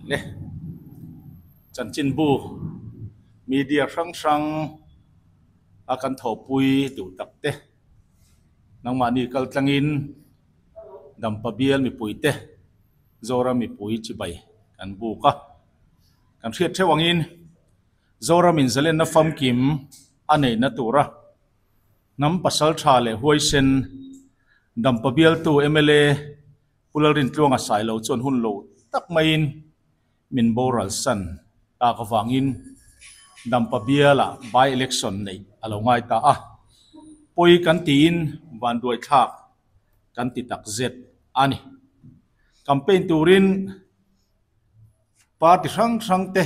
Le chanchinbu media hrang hrang a kan thawhpui duh tak te nangmahni kal tlangin Dampa bial mipui te Zoram mipui chibai kan buk a, kan hriat theuh angin Zoram in zalenna famkim a neihna tura hnam pasal tha leh huaisen Dampa bialtu mla Pu Lalrintluanga Sailo chuan hun lo tak maiin min boral san tak avangin Dampa bialah by election neih a lo ngai ta a, pawi kan tiin vanduai thlak kan ti tak zet a ni. Campaign turin party hrang hrang te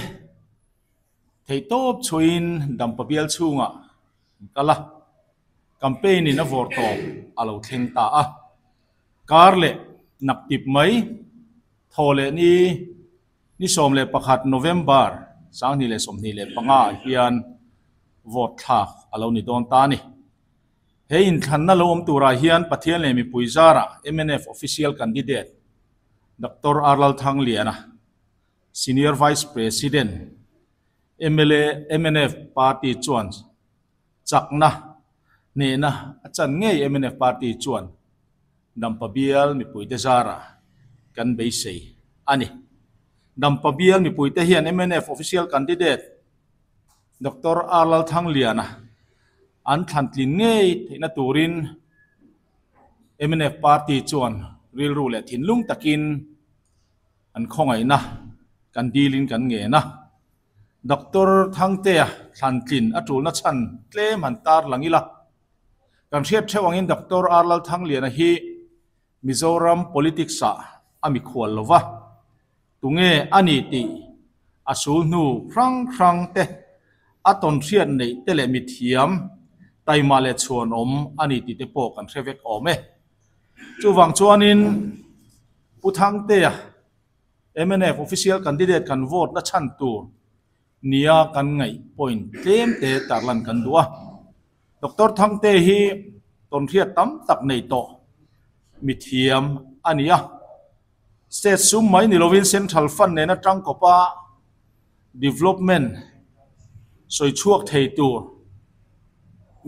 theihtawp chhuahin Dampa bial chhungah an kal a, campaign in a vawr tawp a lo thleng ta a. Kar leh naktip mai thaw leh ni ni 11 November 2025 ah hian vote thlak a lo ni dawn ta a ni. He inthlanna lo awm turah hian Pathian leh mipui zarah mnf official candidate Doctor R Lalthangliana, Senior Vice President, mla mnf party chuan chakna hnehna a chan ngei mnf party chuan Dampa bial mipuite zarah kan beisei a ni. Dampa bial mipuite hian mnf official candidate Doctor R Lalthangliana an thlan tlin ngei theihna turin mnf party chuan rilru leh thinlung takin an khawngaihna kan dilin kan ngen a. Doctor Thangtea thlan tlin a tulna chhan tlem han tar lang ila. Kan hriat theuh angin Doctor R Lalthangliana hi Mizoram politics ah a mikhual lo va, tunge a ni tih a sul hnu hrang hrang te, a tawn hriat neih te leh mithiam, taima leh chhuanawm a ni tih te pawh kan hre vek awm e. Chuvang chuanin Pu Thangtea mnf official candidate kan vote na chhan tur nia kan ngaih point tlem te tarlan kan duh a. Doctor Thangte hi tawnhriat tam tak nei tawh mithiam a ni a. State sum mai ni lovin Central Fund nena tangkawpa development sawi chhuak thei tur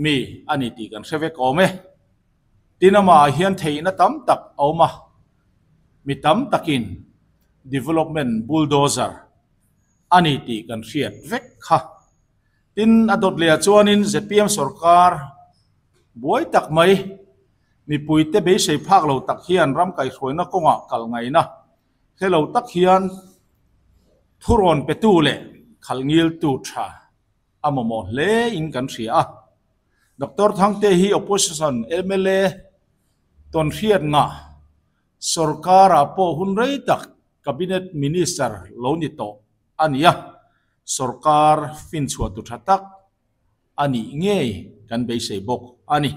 mi a ni tih kan hre vek awm e. Tin amah hian theihna tam tak a awm a, mi tam takin development bulldozer a ni tih kan hriat vek kha. Tin a dawt leh ah chuanin zpm sorkar buai tak mai mipuite beisei phak lo tak hian ram kaihhruaina kawngah kal ngaihna hre lo tak hian thurawn petu leh khalh ngiltu tha a mamawh hle in kan hria a. Doctor Thangte hi opposition mla tawnhriat ngah sorkarah pawh hun rei tak cabinet minister lo ni tawh a ni a, sorkar finchhuah tu tha tak a nih ngei kan beisei bawk a ni.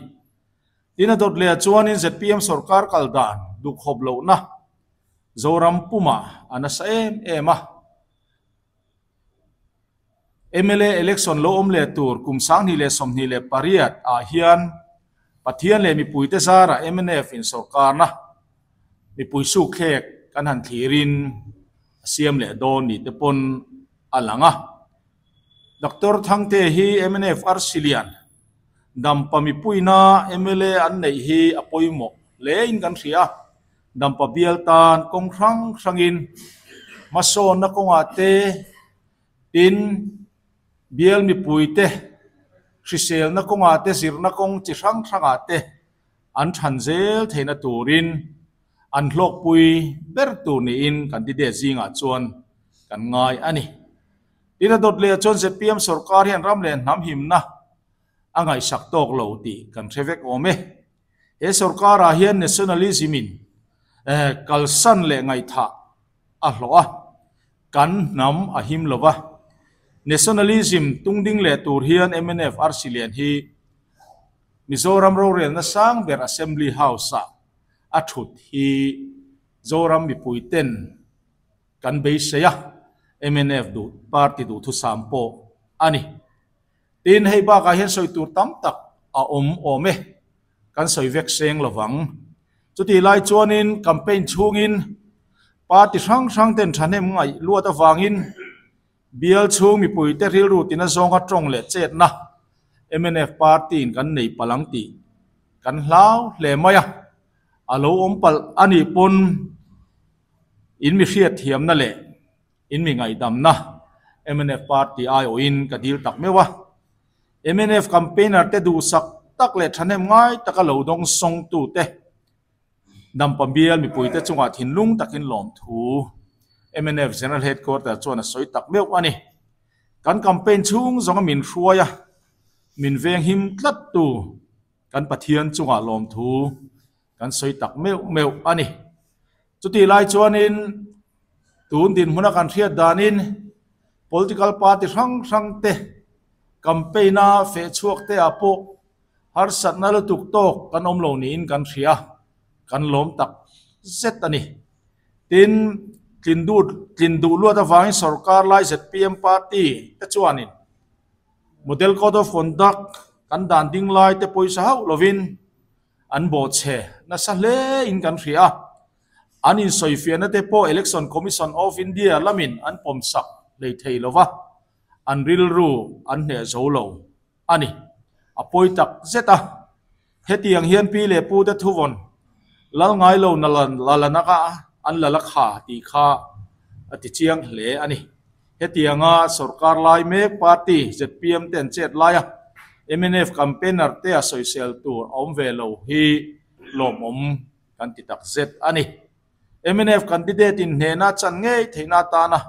Tin a dawt leh ah chuanin zpm sorkar kal dan duhkhawp lohna Zoram pumah a nasa em em a. Mla election lo awm leh tur kum 2028 ah hian Pathian leh mipuite zarah mnf in sorkarna mipui sukthlek kan han thlirin a siam leh dawn ni te pawn a lang a. Doctor Thangte hi mnf Arsilian Dampa mipuina mla an neih hi a pawimawh hle in kan hria a. Dampa bial tan kawng hrang hrangin hmasawnna kawngah te tin bial mipuite hriselna kawngah te zirna kawng chi hrang hrangah te an than zel theihna turin an hlawkpui ber tur niin candidate zingah chuan kan ngai a ni. Tin a dawt leh chuan zpm sorkar hian ram leh hnam himna a ngaihsak tawk lo tih kan hre vek awm e. He sorkarah hian nationalism in kalsan leh ngaihthah a hlawh a, kan hnam a him lo va. Nationalism tungding leh tur hian mnf arsi lian hi Mizoram rorelna sang ber Assembly House-ah a thut hi Zoram mipuiten kan beisei a, mnf duh party duhthusam pawh a ni. Tin, hei bakah hian sawi tur tam tak a awm awm e, kan sawi vek seng lovang. Chutih lai chuanin campaign chhungin Party hrang hrang ten thahnem ngaih luat avangin bial chhung mipuite rilru tina zawnga tawng leh chetna mnf party in kan nei palh ang tih kan hlau hle mai a, a lo awm palh a nih pawn in mi hriatthiamna leh in mi ngaihdamna mnf party aiawhin ka dil tak meuh a. Mnf campaigner te duhsak tak leh thahnem ngai taka lo dawng sawngtute Dampa bial mipuite chungah thinlung takin lawmthu mnf General Headquarter chuan a sawi tak meuh a ni. Kan campaign chhung zawnga min hruai a, min venghim tlattu kan Pathian chungah lawmthu kan sawi tak meuh meuh a ni. Chutih lai chuanin tun dinhmuna kan hriat danin political party hrang hrangte campaign-a fehchhuakte ah pawh Harsatna lutuk tawk kan awm lo niin kan hria, kan lawm tak zet a ni. Tin, tlin duh tlin duh luat avangin sorkar lai zpm party te chuanin Model Code of Conduct kan dan ding lai te pawisa hauh lovin an bawhchhe nasa hle in kan hria. An insawifiahna te pawh Election Commission of India lamin an pawmsak hlei thei lova, an rilru an hneh zo lo. a ni. A pawi tak zet a. Hetiang hian pi leh pu te thuvawn lal ngai lo na la la naka an la la kha tih kha a ti chiang hle a ni. Hetianga sorkar lai mek party zpm te an chet lai a, mnf campaigner te a sawisel tur a awm ve lo hi lawmawm kan ti tak zet a ni. Mnf candidate in hnehna chan ngei theihna atana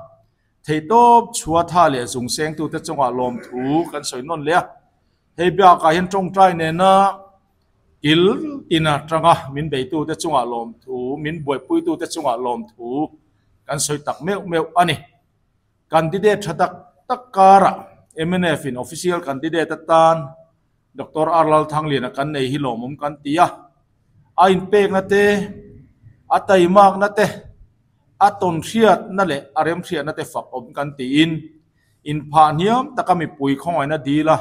Theihtawp chhuatha leh zung sengtute chungah lawmthu kan sawi nawn leh a, hei bakah hian tawngtai nena kil tin atanga min beitute chungah lawmthu, min buaipuitute chungah lawmthu kan sawi tak meuh meuh a ni. Candidate tha tak tak karah mnf in official candidate atan Doctor R Lalthangliana kan nei hi lawmawm kan ti a, a inpekna te, a taimakna te, A tawnhriatna leh a remhriatna te fak awm kan tiin, inphah hniam taka mipui khawngaihna dil a,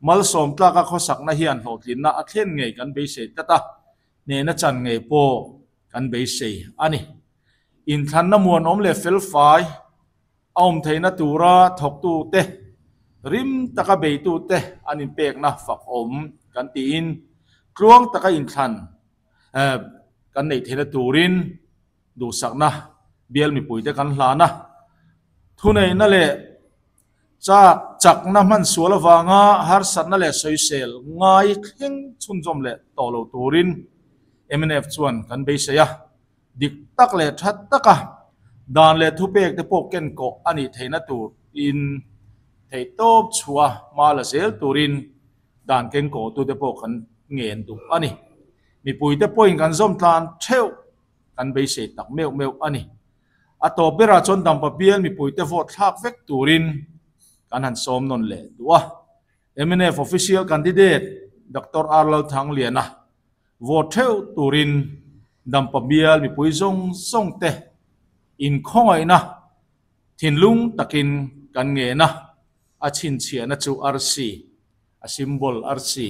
malsawm tlaka khawsakna hian hlawhtlinna a thlen ngei kan beisei tlat a, hnehna chan ngei pawh kan beisei a ni. Inthlanna muanawm leh felfai a awm theihna tura thawktute, rim taka beitute an inpekna fak awm kan tiin, tluang taka inthlan kan neih theihna turin, Duhsakna bial mipuite kan hlan a, thuneihna leh chak chakna hman sual avanga harsatna leh sawisel ngai thleng chhunzawm leh tawh lo turin mnf chuan kan beisei a, dik tak leh tha taka dan leh thupek te pawh ken kawh a nih theihna turin theihtawp chhuah hma la zel turin dan keng kawhtute pawh kan ngen duh a ni. Mipuite pawhin kan zawm tlan theuh. Kan beisei tak meuh meuh a ni. A tawp berah chuan Dampa bial mipuite vote thlak vek turin kan han sawm nawn leh duh a. Mnf official candidate Doctor R Lalthangliana vote theuh turin Dampa bial mipui zawng zawng te inkhawngaihna thinlung takin kan ngen a, a chhinchhiahna chu arsi, a symbol arsi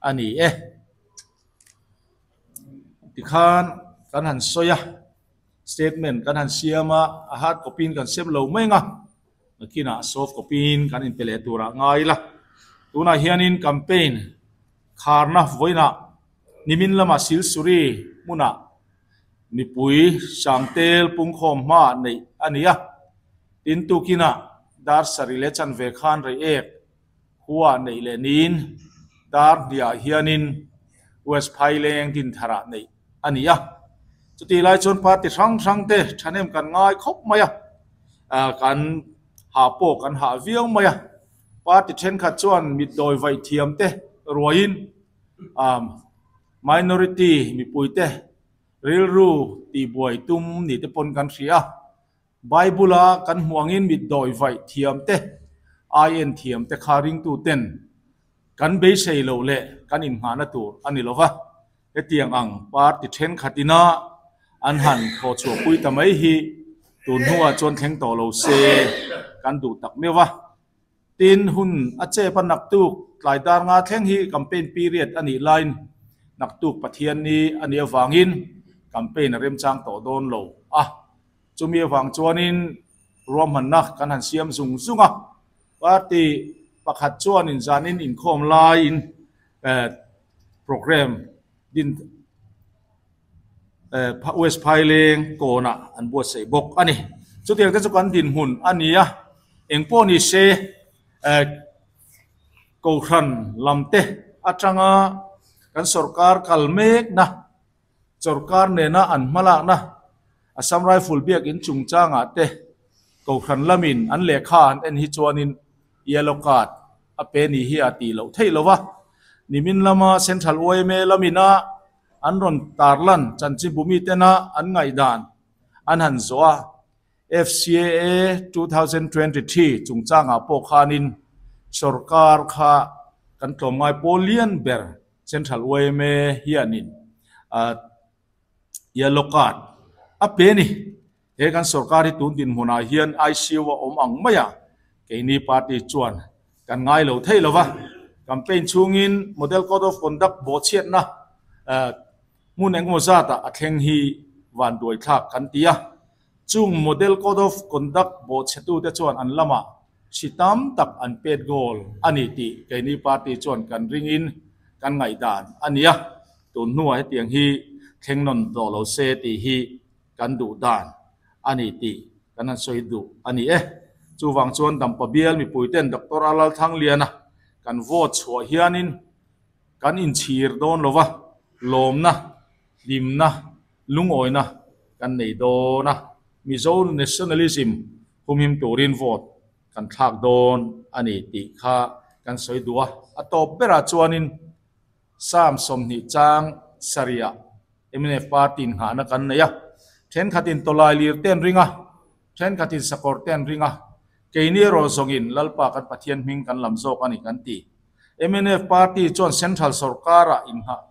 a ni e. Tikhan kan han sawi a, statement kan han siam a, a hard copy in kan sem lo mai ang a, nakinah soft copy in kan inpe leh turah ngai ila. Tunah hianin campaign kharna vawiinah nimin lama Silsuri hmunah mipui Sangtel pungkhawm hmaah neih a ni a, tin tukinah dar sarih leh chanve khan Reiek Khua neih leh niin dar hniah hianin West Phaileng Dintharah neih a ni a. Chutih lai chuan party hrang hrang te thahnem kan ngai khawp mai a, kan hah pawh kan hah viau mai a. Party thenkhat chuan mitdawi vaih thiam te ruaiin minority mipui te rilru tihbuai tum ni te pawn kan hria a. Bible-a kan hmuh angin mitdawi vaih thiam te, ai en thiam te kha ringtuten kan beisei loh leh kan inngahna tur a ni lo va. Hetiang ang party thenkhat ina an han thawhchhuahpui ta mai hi tun hnuah chuan thleng tawh lo se kan duh tak meuh va. Tin, hun a chep a naktuk tlai dar nga thleng hi campaign period a nih laiin naktuk Pathianni a nih avangin campaign a remchang tawh dawn lo a. Chumi avang chuanin ruahmanna kan han siam zung zung a. Party pakhat chuanin zanin inkhawm laiin programme din West Phaileng kawnah an buatsaih bawk a ni. Chutiang te chu kan dinhmun a ni a, engpawh ni se Kohhran lam te atanga kan sorkar kal mekna, sorkar nena an hmalakna Assam Rifle biakin chungchangah te Kohhran lamin an lehkha an en hi chuanin yellow card a pe ni hi a tih loh theih lo va. Nimin lama Central yma lamina an rawn tarlan chanchinbu mitena an ngaihdan an han zawh a, FCAA 2023 chungchangah pawh khanin sorkar kha kan tlawmngai pawl lian ber Central yma hianin yellow card a pe a ni. He kan sorkar hi tun dinhmunah hian ICU a awm ang mai a, keini party chuan kan ngai lo thei lo va. Campaign chhungin Model Code of Conduct bawhchhiatna hmun engemaw zatah a thleng hi vanduaithlak kan ti a. Chung Model Code of Conduct bawhchhetute chuan an lamah hri tam tak an pet goal a ni tih keini party chuan kan ringin kan ngaihdan a ni a. Tun hnuah hetiang hi thleng nawn tawh lo se tih hi kan duh dan a ni tih kan han sawi duh a ni e. Chuvang chuan Dampa bial mipuiten Doctor A Lalthangliana kan vote chhuah hianin kan inchhir dawn lo va, lawmna, hlimna, lungawina kan nei dawn a, Mizo nationalism humhim turin vote kan thlak dawn a ni tih kha kan sawi duh a. A tawp berah chuanin Psalm 20 chang sarihah mnf party in nghahna kan nei a, thenkhatin tawlai lir te an ring a, thenkhatin sakawr te an ring a, keini erawh zawngin Lalpa kan Pathian hming kan lam zawk a ni kan ti. Mnf party chuan Central sorkarah innghah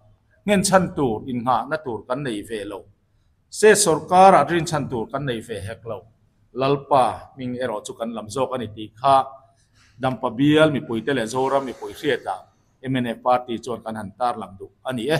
nghenchhan tur innghahna tur kan nei ve lo. State sorkarah rinchhan tur kan nei ve hek lo. Lalpa hming erawh chu kan lam zawk a ni tih kha Dampa bial mipuite leh Zoram mipui hriatah mnf party chuan kan han tarlang duh a ni e.